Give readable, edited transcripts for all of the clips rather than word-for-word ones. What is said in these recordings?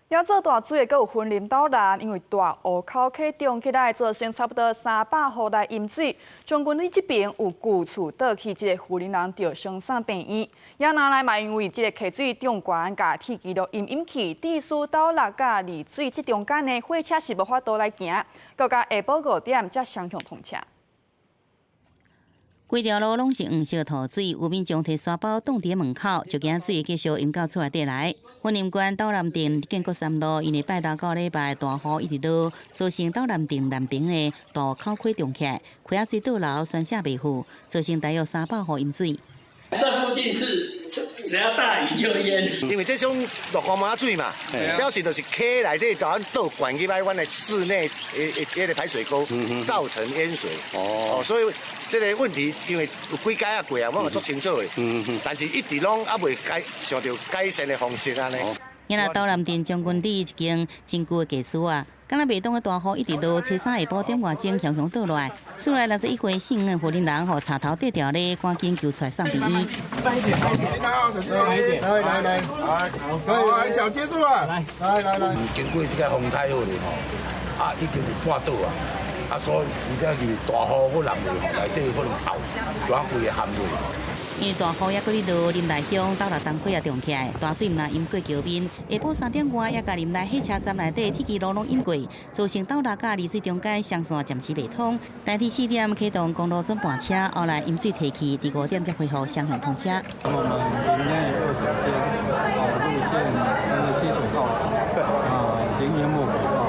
也做大水的，閣有雲林斗南，因為大湖口溪漲起來，造成差不多300戶來淹水。將軍里這邊有舊厝倒去，這个婦人人著傷送病院。也拿來嘛，因為這个溪水漲懸，共鐵支路淹淹去，致使斗六佮麗水這中間的火車是無法度來行，閣到下晡5點才雙向通車。規條路攏是黃色塗水，有民眾提沙包擋佇門口，就驚水會繼續淹到厝內底來。雲林縣斗南鎮建國三路，因為拜六到禮拜大雨一直落，造成斗南鎮南邊的大湖口溪漲起來，溪仔水倒流，宣洩袂赴，造成大約300戶淹水。這附近是只要大雨就淹，因為這種落雨嘛水嘛，表示就是溪內底就倒灌入來阮的室內的彼个排水溝，造成淹水。哦，所以這个問題因為有幾改仔過啊，我嘛足清楚的。但是一直攏猶未改想著改善的方式按呢。今仔斗南鎮將軍里一間真舊的家私啊，敢若袂擋的大雨一直落，初三下晡點外鐘強強倒落來，厝內61歲姓的婦人予插頭綴牢咧，趕緊救出來送病院。來來來，來，腳接住啊！來來來來。經過這個風太好咧吼，啊已經有半倒啊，啊所以而且就是大雨閣落落，內底可能泡，全規个陷落。因為大雨猶閣咧落，林內鄉斗六東溪也漲起來，大水毋但淹過橋面，下晡3點外也共林內火車站內底鐵支路攏淹過，造成斗六佮麗水中間雙線暫時袂通。大致4點啟動公路轉盤車，後來淹水退去，佇5點才恢復雙向通車。我們林內20間路線因為溪水到達，啊已經淹沒軌道，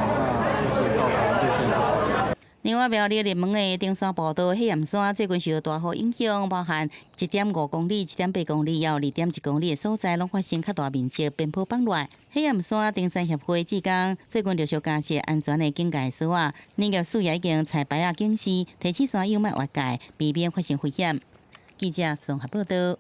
那就是造成路線不通。另外，苗栗熱門的登山步道火焰山最近受大雨影響，包含1.5公里、1.8公里，還有2.1公里的所在，攏發生較大面積邊坡崩落。火焰山登山協會志工最近陸續加設安全的警戒索仔，林業署也已經採牌仔警示，提醒山友莫越界，避免發生危險。記者綜合報道。